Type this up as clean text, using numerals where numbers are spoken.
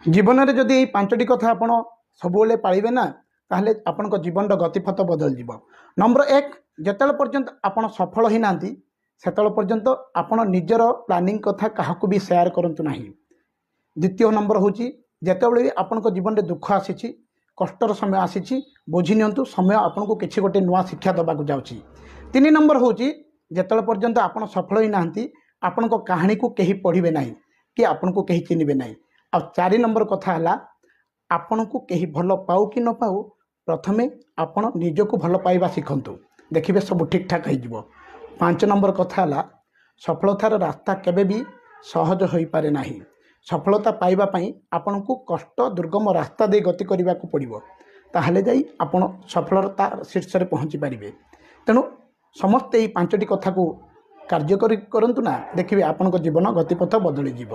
ଜୀବନରେ ଯଦି ଏଇ 5ଟି କଥା ଆପଣ ସବୁବେଳେ ପାଳିବେ ନା, ତାହେଲେ ଆପଣଙ୍କ ଜୀବନର ଗତିପଥ ବଦଳିଯିବ। ନମ୍ବର 1, ଯେତେବେଳେ ପର୍ଯ୍ୟନ୍ତ ଆପଣ ସଫଳ ହେଇନାହାନ୍ତି, ସେତେବେଳେ ପର୍ଯ୍ୟନ୍ତ ଆପଣ ନିଜର ପ୍ଲାନିଂ କଥା କାହାକୁ ବି ସେୟାର କରନ୍ତୁ ନାହିଁ। ଦ୍ୱିତୀୟ ନମ୍ବର ହେଉଛି, ଯେତେବେଳେ ବି ଆପଣଙ୍କ ଜୀବନରେ ଦୁଃଖ ଆସିଛି, କଷ୍ଟର ସମୟ ଆସିଛି, ବୁଝି ନିଅନ୍ତୁ ସମୟ ଆପଣଙ୍କୁ କିଛି ଗୋଟେ ନୂଆ ଶିକ୍ଷା ଦେବାକୁ ଯାଉଛି। 3 ନମ୍ବର ହେଉଛି, ଯେତେବେଳେ ପର୍ଯ୍ୟନ୍ତ ଆପଣ ସଫଳ ହେଇନାହାନ୍ତି, ଆପଣଙ୍କ କାହାଣୀକୁ କେହି ପଢ଼ିବେ ନାହିଁ କି ଆପଣଙ୍କୁ କେହି ଚିହ୍ନିବେ ନାହିଁ। ଆଉ 4 ନମ୍ବର କଥା ହେଲା, ଆପଣଙ୍କୁ କେହି ଭଲ ପାଉ କି ନ ପାଉ, ପ୍ରଥମେ ଆପଣ ନିଜକୁ ଭଲ ପାଇବା ଶିଖନ୍ତୁ, ଦେଖିବେ ସବୁ ଠିକ୍ଠାକ୍ ହେଇଯିବ। 5 ନମ୍ବର କଥା ହେଲା, ସଫଳତାର ରାସ୍ତା କେବେ ବି ସହଜ ହୋଇପାରେ ନାହିଁ। ସଫଳତା ପାଇବା ପାଇଁ ଆପଣଙ୍କୁ କଷ୍ଟ ଦୁର୍ଗମ ରାସ୍ତା ଦେଇ ଗତି କରିବାକୁ ପଡ଼ିବ, ତାହେଲେ ଯାଇ ଆପଣ ସଫଳତା ଶୀର୍ଷରେ ପହଞ୍ଚି ପାରିବେ। ତେଣୁ ସମସ୍ତେ ଏଇ 5ଟି କଥାକୁ କାର୍ଯ୍ୟକାରୀ କରନ୍ତୁ ନା, ଦେଖିବେ ଆପଣଙ୍କ ଜୀବନ ଗତିପଥ ବଦଳିଯିବ।